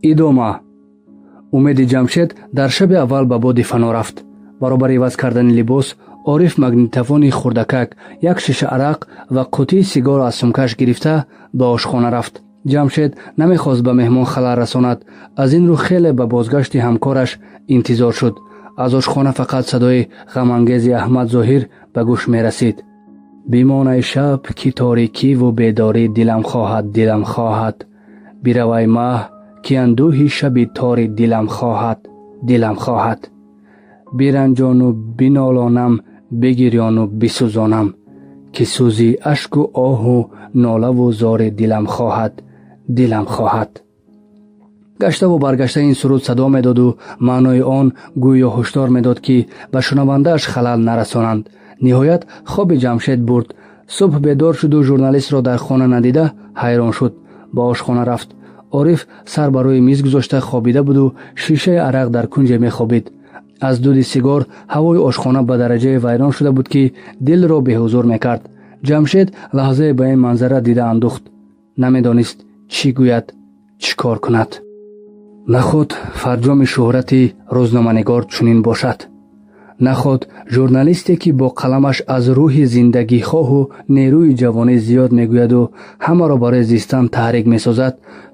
Идома. Умеди Ҷамшед дар шаби аввал ба боди фано рафт. Баробари иваз кардани либос, Ориф магнитофони хурдакак, як шиша арақ ва қуттии сигорро аз сумкааш гирифта, ба ошхона рафт. Ҷамшед намехост ба меҳмон халал расонад, аз ин рӯ хеле ба бозгашти ҳамкораш интизор шуд. Аз ошхона фақат садои ғамангези Аҳмад Зоҳир ба гӯш мерасид: «Бимонай, шаб, ки торикиву бедорӣ дилам хоҳад, дилам хоҳад. Биравай, маҳ, ки андӯҳи шаби тори дилам хоҳад, дилам хоҳад. Биранҷону бинолонам, бигирёну бисӯзонам, ки сӯзи ашку оҳу нолаву зори дилам хоҳад, дилам хоҳад». Гаштаву баргашта ин суруд садо медоду маънои он гӯё ҳушдор медод, ки ба шунавандааш халал нарасонанд. Ниҳоят хоби Ҷамшед бурд. Субҳ бедор шуду журналистро дар хона надида, ҳайрон шуд. Ба ошхона рафт. Ориф сар ба рӯи миз гузошта хобида буду шишаи арақ дар кунҷе мехобид. Аз дуди сигор ҳавои ошхона ба дараҷае вайрон шуда буд, ки дилро беҳузур мекард. Ҷамшед лаҳзае ба ин манзара дида андӯхт. Намедонист, чӣ гӯяд, чӣ кор кунад. Наход фарҷоми шӯҳрати рӯзноманигор чунин бошад? Наход журналисте, ки бо қаламаш аз рӯҳи зиндагихоҳу нерӯи ҷавонӣ зиёд мегӯяду ҳамаро барои зистан таҳрик месозад,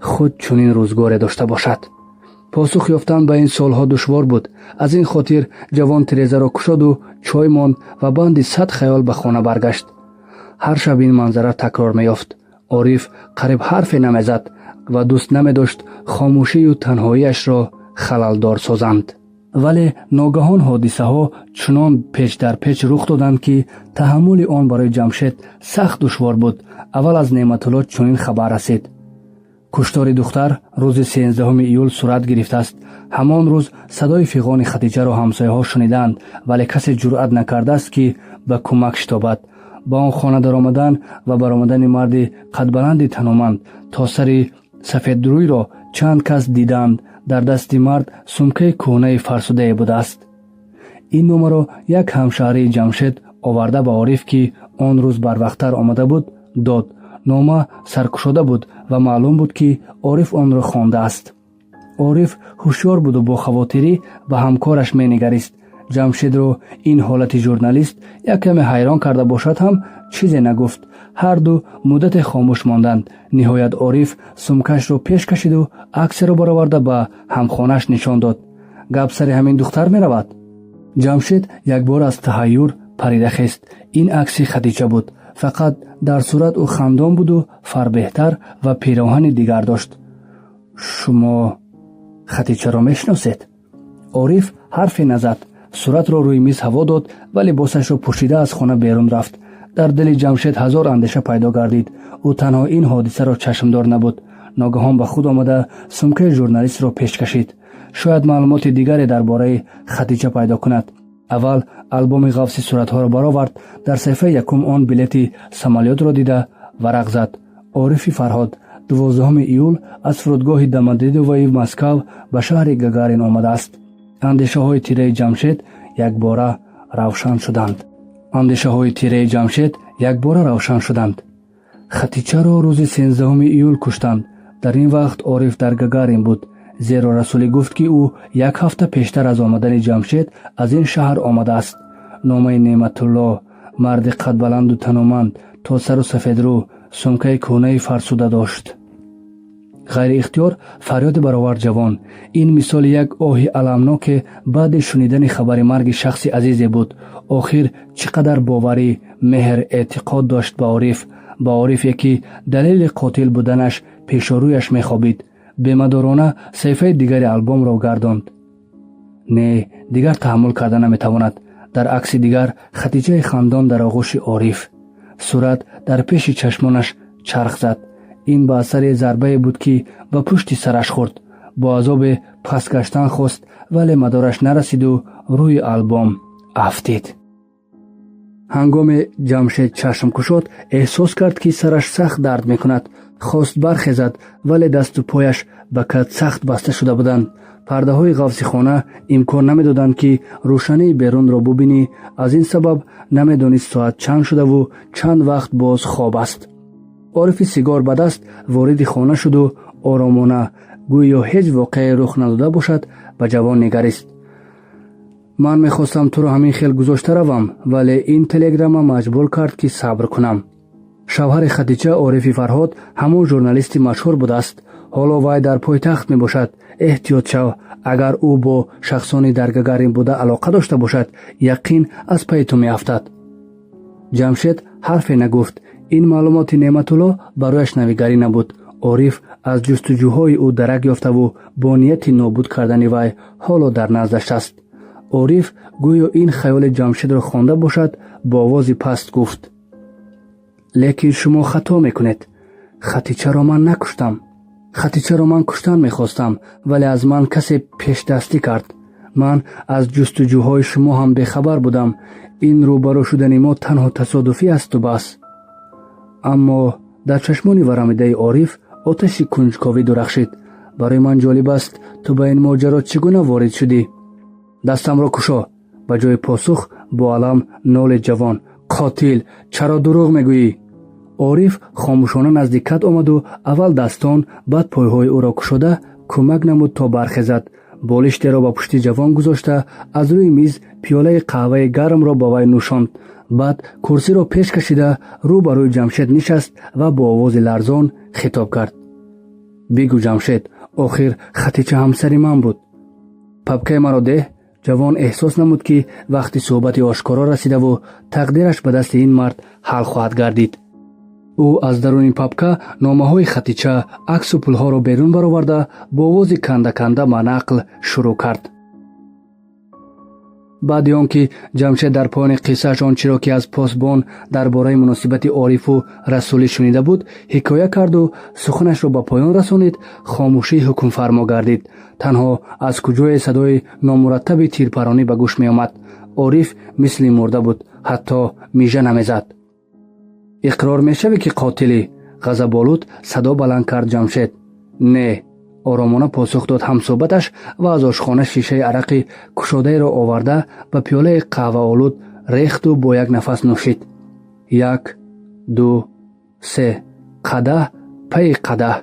худ чунин рӯзгоре дошта бошад? Посух ёфтан ба ин суолҳо душвор буд. Аз ин хотир ҷавон тирезаро кушоду чой монд ва банди сад хаёл ба хона баргашт. Ҳар шаб ин манзара такрор меёфт. Ориф қариб ҳарфе намезад ва дӯст намедошт хомӯшию танҳоиашро халалдор созанд. Вале ногаҳон ҳодисаҳо чунон печ дар печ рух доданд, ки таҳаммули он барои Ҷамшед сахт душвор буд. Аввал аз Неъматулло чунин хабар расид: куштори духтар рӯзи 13 июл сурат гирифтааст. Ҳамон рӯз садои фиғони Хадиҷаро ҳамсояҳо шунидаанд, вале касе ҷуръат накардааст, ки ба кӯмак шитобад. Ба он хона даромадан ва баромадани марди қадбаланди таноманд то сари сафедрӯйро чанд кас дидаанд. Дар дасти мард сумкаи кӯҳнаи фарсудае будааст. Ин номаро як ҳамшаҳрии Ҷамшед оварда, ба Ориф, ки он рӯз барвақттар омада буд, дод. Нома саркушода буд ва маълум буд, ки Ориф онро хондааст. Ориф ҳушёр буду бо хавотирӣ ба ҳамкораш менигарист. Ҷамшедро ин ҳолати журналист як каме ҳайрон карда бошад ҳам, чизе нагуфт. Ҳарду муддате хомӯш монданд. Ниҳоят Ориф сумкашро пеш кашиду аксеро бароварда, ба ҳамхонааш нишон дод: «Гап сари ҳамин духтар меравад». Ҷамшед якбор аз таҳайюр парида хест. Ин акси Хадича буд, фақат дар сурат ӯ хандон буду фарбеҳтар ва пироҳани дигар дошт. «Шумо Хадичаро мешиносед?» Ориф ҳарфе назад. Суратро рӯи миз ҳаво дод ва либосашро пӯшида аз хона берун рафт. Дар дили Ҷамшед ҳазор андеша пайдо гардид. Ӯ танҳо ин ҳодисаро чашмдор набуд. Ногаҳон ба худ омада, сумкаи журналистро пеш кашид. Шояд маълумоти дигаре дар бораи Хадича пайдо кунад. Аввал албоми ғафси суратҳоро баровард. Дар саҳифаи якум он билети самолётро дида, варақ зад. Орифи Фарҳод 12 июл аз фурудгоҳи Домодедовои Москав ба шаҳри Гагарин омадааст. Андешаҳои тираи Ҷамшед якбора равшан шуданд. Андешаҳои тираи Ҷамшед якбора равшан шуданд. Хатичаро рӯзи 13 июл куштанд. Дар ин вақт Ориф дар Гагарин буд, зеро Расулӣ гуфт, ки ӯ як ҳафта пештар аз омадани Ҷамшед аз ин шаҳр омадааст. Номаи Неъматулло, марди қадбаланду таноманд, то сару сафедрӯ, сумкаи кӯҳнаи фарсуда дошт. Ғайриихтиёр фарёде баровард ҷавон. Ин мисоли як оҳи аламноке баъди шунидани хабари марги шахси азизе буд. Охир чӣ қадар боварӣ, меҳр, эътиқод дошт ба Ориф, ба Орифе, ки далели қотил буданаш пешорӯяш мехобид. Бемадорона саҳифаи дигари албомро гардонд. Не, дигар таҳаммул карда наметавонад. Дар акси дигар Хадиҷаи хандон дар оғӯши Ориф. Сурат дар пеши чашмонаш чарх зад. Ин ба асари зарбае буд, ки ба пушти сараш хӯрд. Бо азобе пас гаштан хост, вале мадораш нарасиду рӯи албом афтид. Ҳангоме Ҷамшед чашм кушод, эҳсос кард, ки сараш сахт дард мекунад. Хост бархезад, вале дасту пояш ба кат сахт баста шуда буданд. Пардаҳои ғафси хона имкон намедоданд, ки рӯшании берунро бубинӣ. Аз ин сабаб намедонист, соат чанд шудаву чанд вақт боз хоб аст. Орифи сигор ба даст вориди хона шуду оромона Гӯё ҳеҷ воқеае рух надода бошад, ба ҷавон нигарист. Ман мехостам туро ҳамин хел гузошта равам, вале ин телеграмма маҷбур кард, ки сабр кунам. Шавҳари Хадича, Орифи Фарҳод, ҳамон журналисти машҳур будааст. Ҳоло вай дар пойтахт мебошад. Эҳтиёт шав. Агар ӯ бо шахсони дар Гагарин буда алоқа дошта бошад, яқин аз пайи ту меафтад. Ҷамшед ҳарфе нагуфт. Ин маълумоти Неъматулло барояш навигарӣ набуд. Ориф аз ҷустуҷӯҳои ӯ дарак ёфтаву бо нияти нобуд кардани вай ҳоло дар наздаш аст. Ориф гӯё ин хаёли Ҷамшедро хонда бошад, бо овози паст гуфт: «Лекин шумо хато мекунед. Хатичаро ман накуштам. Хатичаро ман куштан мехостам, вале аз ман касе пешдастӣ кард. Ман аз ҷустуҷӯҳои шумо ҳам бехабар будам. Ин рӯбарӯ шудани мо танҳо тасодуфӣ асту бас». Аммо дар чашмони варамидаи Ориф оташи кунҷковӣ дурахшид. «Барои ман ҷолиб аст, ту ба ин моҷаро чӣ гуна ворид шудӣ?» «Дастамро кушо!» Ба ҷои посух бо алам нолид ҷавон. «Қотил! Чаро дурӯғ мегӯӣ?» Ориф хомӯшона назди кат омаду аввал дастон, баъд пойҳои ӯро кушода, кӯмак намуд, то бархезад. Болиштеро ба пушти ҷавон гузошта, аз рӯи миз пиёлаи қаҳваи гармро ба вай нӯшонд. Баъд курсиро пеш кашида, рӯ ба рӯи Ҷамшед нишаст ва бо овози ларзон хитоб кард: «Бигӯ, Ҷамшед, охир Хатича ҳамсари ман буд. Папкаи маро деҳ». Ҷавон эҳсос намуд, ки вақти суҳбати ошкоро расидаву тақдираш ба дасти ин мард ҳал хоҳад гардид. Ӯ аз даруни папка номаҳои Хатича, аксу пулҳоро берун бароварда, бо овози канда-канда ба нақл шурӯъ кард. Баъди он ки Ҷамшед дар поёни қиссааш он чиро, ки аз посбон дар бораи муносибати Орифу Расулӣ шунида буд, ҳикоя карду суханашро ба поён расонид, хомӯшӣ ҳукмфармо гардид. Танҳо аз куҷое садои номураттаби тирпаронӣ ба гӯш меомад. Ориф мисли мурда буд, ҳатто мижа намезад. «Иқрор мешавӣ, ки қотилӣ?» Ғазаболуд садо баланд кард Ҷамшед. «Не», оромона посух дод ҳамсӯҳбаташ ва аз ошхона шишаи арақи кушодаеро оварда, ба пиёлаи қаҳваолуд рехту бо як нафас нӯшид. Як, ду, се қадаҳ пайи қадаҳ,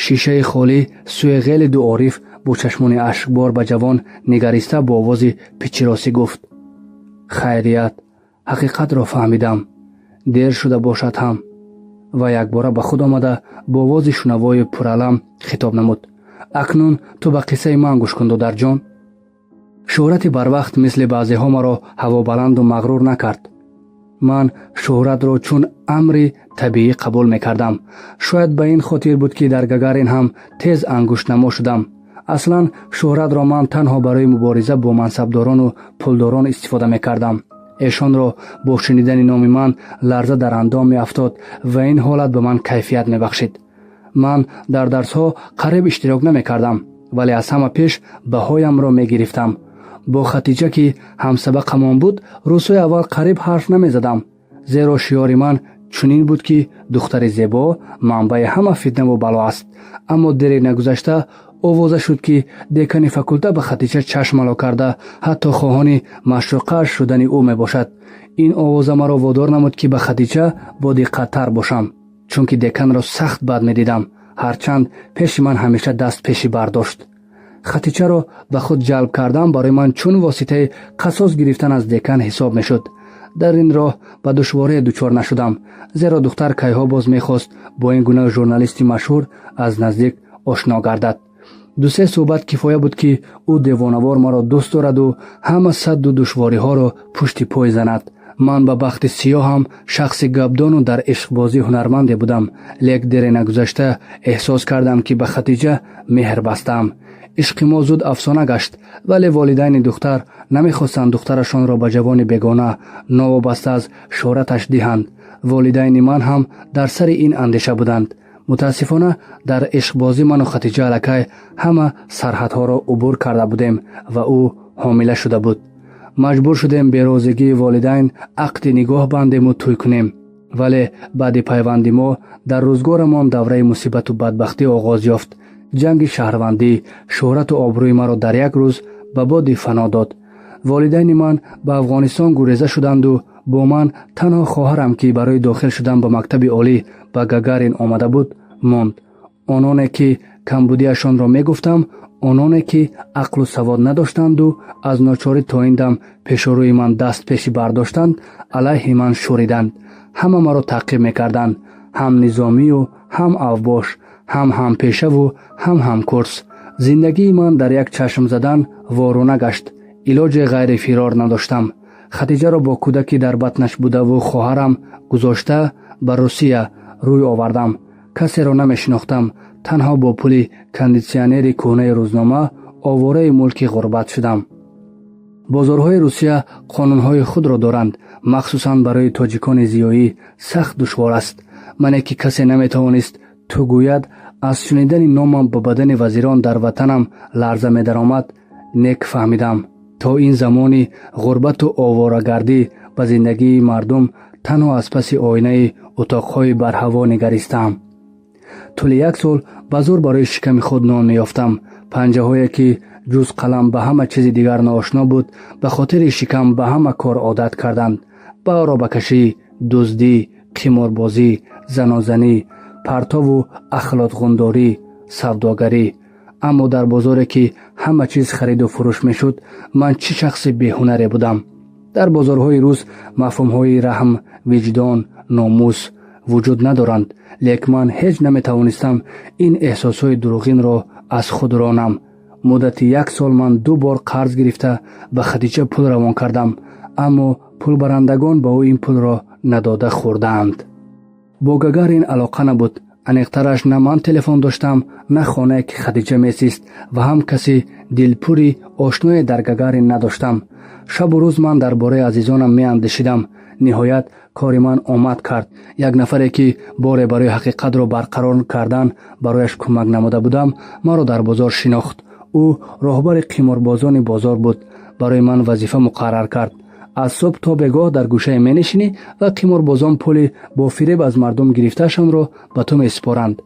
шишаи холӣ сӯи ғелиду Ориф бо чашмони ашкбор ба ҷавон нигариста, бо овози пичиросӣ гуфт: «Хайрият, ҳақиқатро фаҳмидам, дер шуда бошад ҳам». Ва якбора ба худ омада, бо овози шунавою пуралам хитоб намуд: «Акнун ту ба қиссаи ман гӯш кун, додарҷон. Шӯҳрати барвақт мисли баъзеҳо маро ҳавобаланду мағрур накард. Ман шӯҳратро чун амри табиӣ қабул мекардам. Шояд ба ин хотир буд, ки дар Гагарин ҳам тез ангуштнамо шудам. Аслан шӯҳратро ман танҳо барои мубориза бо мансабдорону пулдорон истифода мекардам. Эшонро бо шунидани номи ман ларза дар андом меафтод ва ин ҳолат ба ман кайфият мебахшид. Ман дар дарсҳо қариб иштирок намекардам, вале аз ҳама пеш баҳоямро мегирифтам. Бо Хатиҷа, ки ҳамсабақамон буд, рӯзҳои аввал қариб ҳарф намезадам, зеро шиёри ман чунин буд, ки духтари зебо манбаи ҳама фитнаву бало аст. Аммо дере нагузашта овоза шуд, ки декани факулта ба Хатича чашм ало карда, ҳатто хоҳони маъшуқааш шудани ӯ мебошад. Ин овоза маро водор намуд, ки ба Хадича бодиққаттар бошам, чунки деканро сахт бад медидам, ҳарчанд пеши ман ҳамеша даст пеши бардошт. Хатичаро ба худ ҷалб кардан барои ман чун воситаи қасос гирифтан аз декан ҳисоб мешуд. Дар ин роҳ ба душворие дучор нашудам, зеро духтар кайҳо боз мехост бо ин гуна журналисти машҳур аз наздик ошно гардад. Дусе суҳбат кифоя буд, ки ӯ девонавор маро дӯст дораду ҳама садду душвориҳоро пушти пой занад. Ман ба бахти сиёҳам шахси гапдону дар ишқбозӣ ҳунарманде будам. Лек дере нагузашта эҳсос кардам, ки ба Хатиҷа меҳр бастаам. Ишқи мо зуд афсона гашт, вале волидайни духтар намехостанд духтарашонро ба ҷавони бегона, новобаста аз шӯҳраташ, диҳанд. Волидайни ман ҳам дар сари ин андеша буданд. Мутаассифона, дар ишқбозӣ ману Хатиҷа аллакай ҳама сарҳадҳоро убур карда будем ва ӯ ҳомила шуда буд. Маҷбур шудем берозигии волидайн ақди нигоҳ бандему тӯй кунем. Вале баъди пайванди мо дар рӯзгорамон давраи мусибату бадбахтӣ оғоз ёфт. Ҷанги шаҳрвандӣ шӯҳрату обрӯи маро дар як рӯз ба боди фано дод. Волидайни ман ба Афғонистон гуреза шуданду бо ман танҳо хоҳарам, ки барои дохил шудан ба мактаби олӣ ба Гагарин омада буд, монд. Ононе ки Камбудиашонро мегуфтам, ононе ки ақлу савод надоштанду аз ночорӣ то ин дам пешорӯи ман даст пешӣ бардоштанд, алайҳи ман шӯриданд. Ҳама маро таъқиб мекарданд, ҳам низомию ҳам авбош, ҳам ҳампешаву ҳам ҳамкурс. Зиндагии ман дар як чашм задан ворона гашт. Илоҷе ғайри фирор надоштам. Хадиҷаро бо кӯдаки дар батнаш будаву хоҳарам гузошта, ба Русия рӯй овардам. Касеро намешинохтам. Танҳо бо пули кондитсионери кӯҳнаи рӯзнома овораи мулки ғурбат шудам. Бозорҳои Русия қонунҳои худро доранд. Махсусан барои тоҷикони зиёӣ сахт душвор аст. Мане ки касе наметавонист ту гӯяд, аз шунидани номам ба бадани вазирон дар ватанам ларза медаромад, нек фаҳмидам. То ин замони ғурбату оворагардӣ ба зиндагии мардум танҳо аз паси оинаи утоқҳои барҳаво нигаристаам. Тӯли як сол ба зӯр барои шиками худ нон меёфтам. Панҷаҳое ки ҷуз қалам ба ҳама чизи дигар ноошно буд, ба хотири шикам ба ҳама кор одат карданд: ба оробакашӣ, дуздӣ, қиморбозӣ, занозанӣ, партову ахлотғундорӣ, савдогарӣ. Аммо дар бозоре ки ҳама чиз хариду фурӯш мешуд, ман чӣ шахси беҳунаре будам? Дар бозорҳои рус мафҳумҳои раҳм, виҷдон, номус вуҷуд надоранд. Лек ман ҳеҷ наметавонистам ин эҳсосҳои дурӯғинро аз худ ронам. Муддати як сол ман ду бор қарз гирифта, ба Хадича пул равон кардам, аммо пулбарандагон ба ӯ ин пулро надода хӯрдаанд. Бо Гагарин алоқа набуд. Аниқтараш, на ман телефон доштам, на хонае ки Хадича месист, ва ҳам каси дилпури ошное дар Гагарин надоштам. Шабу рӯз ман дар бораи азизонам меандешидам. Ниҳоят, кори ман омад кард. Як нафаре, ки боре барои ҳақиқатро барқарор кардан барояш кӯмак намуда будам, маро дар бозор шинохт. Ӯ роҳбари қиморбозони бозор буд. Барои ман вазифа муқаррар кард: аз субҳ то бегоҳ дар гӯшае менишинӣ ва қиморбозон пули бо фиреб аз мардум гирифтаашонро ба ту месупоранд.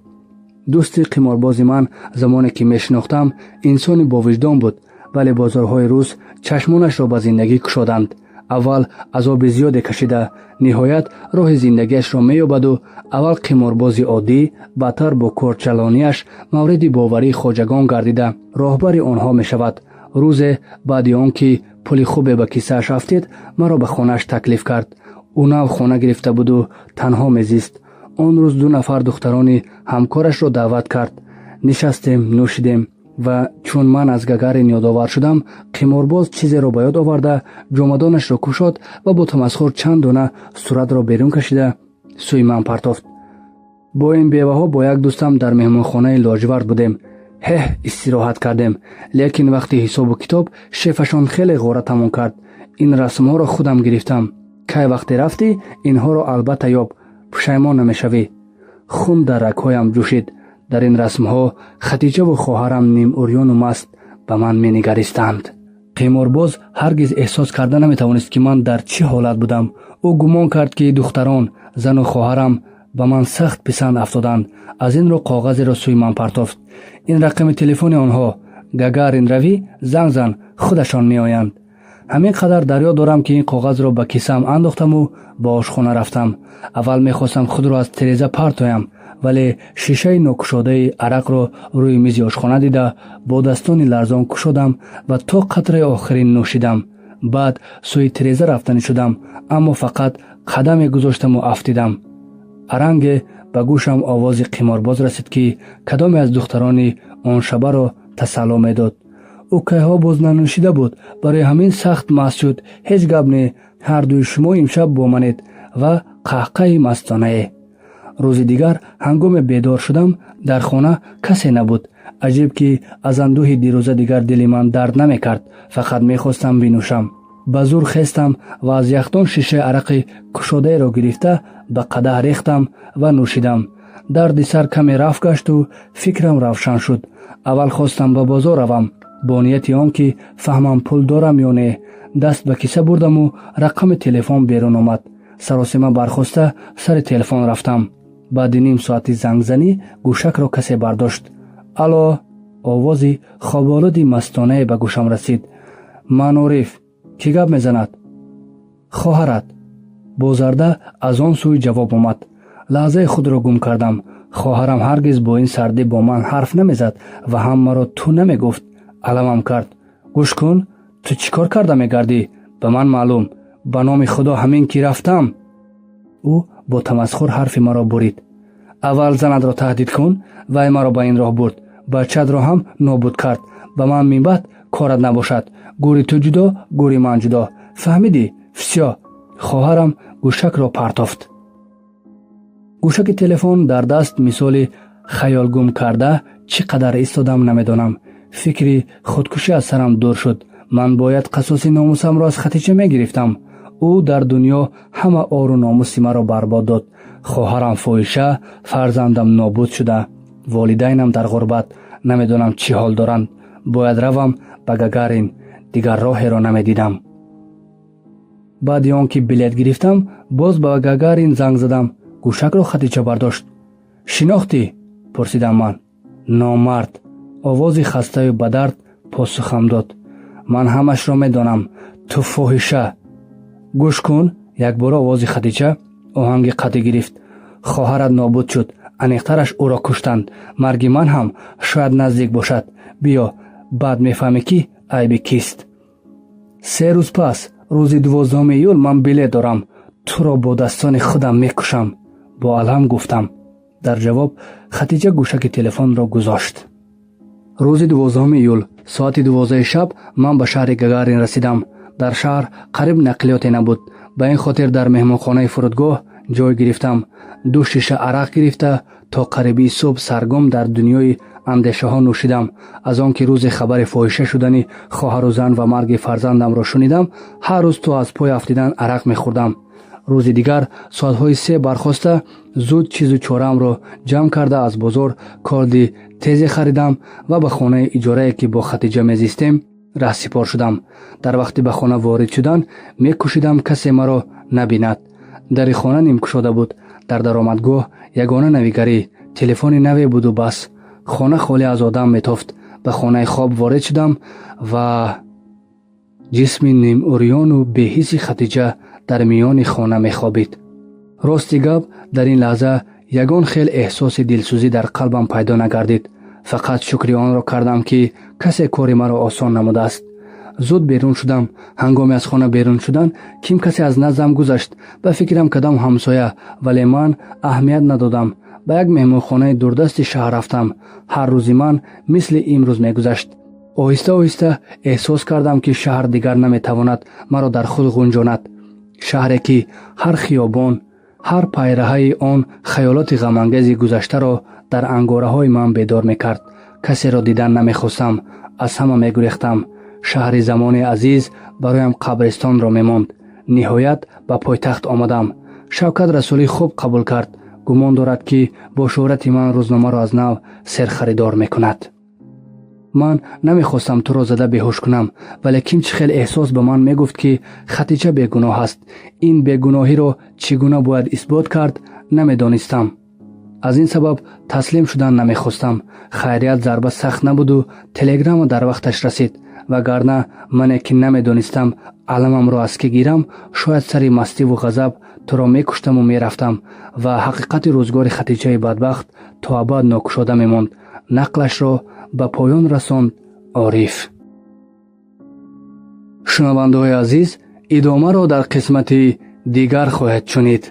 Дӯсти қиморбози ман, замоне ки мешинохтам, инсони бовиҷдон буд, вале бозорҳои рус чашмонашро ба зиндагӣ кушоданд. Аввал азоби зиёде кашида, ниҳоят роҳи зиндагиашро меёбаду аввал қиморбози оддӣ, баъдтар бо корчалонияш мавриди боварии хоҷагон гардида, роҳбари онҳо мешавад. Рӯзе баъди он ки пули хубе ба кисааш афтид, маро ба хонааш таклиф кард. Ӯ нав хона гирифта буду танҳо мезист. Он рӯз ду нафар духтарони ҳамкорашро даъват кард. Нишастем, нӯшидем ва чун ман аз Гагарин ёдовар шудам, қиморбоз чизеро ба ёд оварда, ҷомадонашро кушод ва бо тамасхур чанд дона суратро берун кашида, сӯи ман партофт. Бо ин беваҳо бо як дӯстам дар меҳмонхонаи Лоҷвард будем. Ҳеҳ истироҳат кардем, лекин вақти ҳисобу китоб шефашон хеле ғоратамон кард. Ин расмҳоро худам гирифтам. Кай вақте рафтӣ, инҳоро албатта ёб, пушаймон намешавӣ. Хун дар рагҳоям ҷӯшид. Дар ин расмҳо Хадиҷаву хоҳарам нимурёну маст ба ман менигаристанд. Қиморбоз ҳаргиз эҳсос карда наметавонист, ки ман дар чӣ ҳолат будам. Ӯ гумон кард, ки духтарон, зану хоҳарам ба ман сахт писанд афтоданд. Аз ин рӯ коғазеро сӯи ман партофт: ин рақами телефони онҳо. Гагарин равӣ, занг зан, худашон меоянд. Ҳамин қадар дар ёд дорам, ки ин коғазро ба кисаам андохтаму ба ошхона рафтам. Аввал мехостам худро аз тереза партоям, вале шишаи нокушодаи арақро рӯи мизи ошхона дида, бо дастони ларзон кушодам ва то қатраи охирин нӯшидам. Баъд сӯи тереза рафтанӣ шудам, аммо фақат қадаме гузоштаму афтидам. Аранге ба гӯшам овози қиморбоз расид, ки кадоме аз духтарони он шабаро тасалло медод. Ӯ кайҳо боз нанӯшида буд, барои ҳамин сахт маст шуд. Ҳеҷ гап не, ҳардуи шумо имшаб бо манед. Ва қаҳқаҳи мастонае. Рӯзи дигар ҳангоме бедор шудам, дар хона касе набуд. Аҷиб, ки аз андӯҳи дирӯза дигар дили ман дард намекард, фақат мехостам бинӯшам. Ба зур хестам ва аз яхдон шишаи арақи кушодаеро гирифта, ба қадаҳ рехтам ва нӯшидам. Дарди сар каме рафт гашту фикрам равшан шуд. Аввал хостам ба бозор равам, бо нияти он ки фаҳмам, пул дорам ё не. Даст ба киса бурдаму рақами телефон берун омад. Саросема бархоста, сари телефон рафтам. Баъди ним соати зангзанӣ гӯшакро касе бардошт. Алло, овози хоболуди мастонае ба гӯшам расид. Ман Ориф. Кӣ гап мезанад? Хоҳарат. Бозарда аз он сӯй ҷавоб омад. Лаҳзаи худро гум кардам. Хоҳарам ҳаргиз бо ин сардӣ бо ман ҳарф намезад ва ҳам маро ту намегуфт. Аламам кард. Гӯш кун, ту чӣ кор карда мегардӣ, ба ман маълум. Ба номи Худо, ҳамин ки рафтам. Ӯ бо тамасхур ҳарфи маро бурид. Аввал занатро таҳдид кун, вай маро ба ин роҳ бурд, бачаатро ҳам нобуд кард. Ба ман минбаъд корат набошад. Гӯри ту ҷудо, гӯри ман ҷудо, фаҳмидӣ? Всё. Хоҳарам гӯшакро партофт. Гӯшаки телефон дар даст, мисоли хаёлгум карда чӣ қадар истодам, намедонам. Фикри худкушӣ аз сарам дур шуд. Ман бояд қасоси номусамро аз Хатича мегирифтам. Ӯ дар дунё ҳама ору номуси маро барбод дод. Хоҳарам фоҳиша, фарзандам нобуд шуда, волидайнам дар ғурбат, намедонам чӣ ҳол доранд. Бояд равам ба Гагарин, дигар роҳеро намедидам. Баъди он ки билет гирифтам, боз ба Гагарин занг задам. Гӯшакро Хатича бардошт. Шинохтӣ? Пурсидам ман. Номард, овози хастаю ба дард посухам дод. Ман ҳамашро медонам, ту фоҳиша. Гӯш кун, якбора овози Хадича оҳанги қатъӣ гирифт. Хоҳарат нобуд шуд, аниқтараш, ӯро куштанд. Марги ман ҳам шояд наздик бошад. Биё, баъд мефаҳмӣ, ки айби кист. 3 рӯз пас, рӯзи 12 июл, ман билет дорам. Туро бо дастони худам мекушам, бо алам гуфтам. Дар ҷавоб Хатиҷа гӯшаки телефонро гузошт. Рӯзи 12 июл соати 12-и шаб ман ба шаҳри Гагарин расидам. Дар шаҳр қариб нақлиёте набуд. Ба ин хотир дар меҳмонхонаи фурудгоҳ ҷой гирифтам. Ду шиша арақ гирифта, то қарибии субҳ саргум дар дунёи андешаҳо нӯшидам. Аз он ки рӯзе хабари фоҳиша шудани хоҳару зан ва марги фарзандамро шунидам, ҳар рӯз то аз пой афтидан арақ мехӯрдам. Рӯзи дигар соатҳои 3 бархоста, зуд чизу чораамро ҷамъ карда, аз бозор корди тезе харидам ва ба хонаи иҷорае, ки бо Хатиҷа мезистем, раҳсипор шудам. Дар вақти ба хона ворид шудан мекӯшидам, касе маро набинад. Дари хона нимкушода буд. Дар даромадгоҳ ягона навигарӣ телефони наве буду бас. Хона холӣ аз одам метофт. Ба хонаи хоб ворид шудам ва ҷисми нимурёну беҳисси Хатиҷа дар миёни хона мехобид. Рости гап, дар ин лаҳза ягон хел эҳсоси дилсӯзӣ дар қалбам пайдо нагардид. Фақат шукри онро кардам, ки касе кори маро осон намудааст. Зуд берун шудам. Ҳангоми аз хона берун шудан ким касе аз наздам гузашт. Ба фикрам, кадом ҳамсоя, вале ман аҳамият надодам. Ба як меҳмонхонаи дурдасти шаҳр рафтам. Ҳар рӯзи ман мисли имрӯз мегузашт. Оҳиста оҳиста эҳсос кардам, ки шаҳр дигар наметавонад маро дар худ ғунҷонад. Шаҳре, ки ҳар хиёбон, ҳар пайраҳаи он хаёлоти ғамангези гузаштаро дар ангораҳои ман бедор мекард. Касеро дидан намехостам, аз ҳама мегурехтам. Шаҳри замони азиз бароям қабристонро мемонд. Ниҳоят ба пойтахт омадам. Шавкат Расулӣ хуб қабул кард. Гумон дорад, ки бо шӯҳрати ман рӯзномаро аз нав серхаридор мекунад. Ман намехостам туро зада беҳуш кунам, вале ким чӣ хел эҳсос ба ман мегуфт, ки Хатича бегуноҳ аст. Ин бегуноҳиро чӣ гуна бояд исбот кард, намедонистам. Аз ин сабаб таслим шудан намехостам. Хайрият, зарба сахт набуду телеграмма дар вақташ расид, вагарна мане, ки намедонистам аламамро аз кӣ гирам, шояд сари мастиву ғазаб туро мекуштаму мерафтам ва ҳақиқати рӯзгори Хатиҷаи бадбахт то абад нокушода мемонд. Нақлашро ба поён расонд Ориф. Шунавандаҳои азиз, идомаро дар қисмати дигар хоҳед шунид.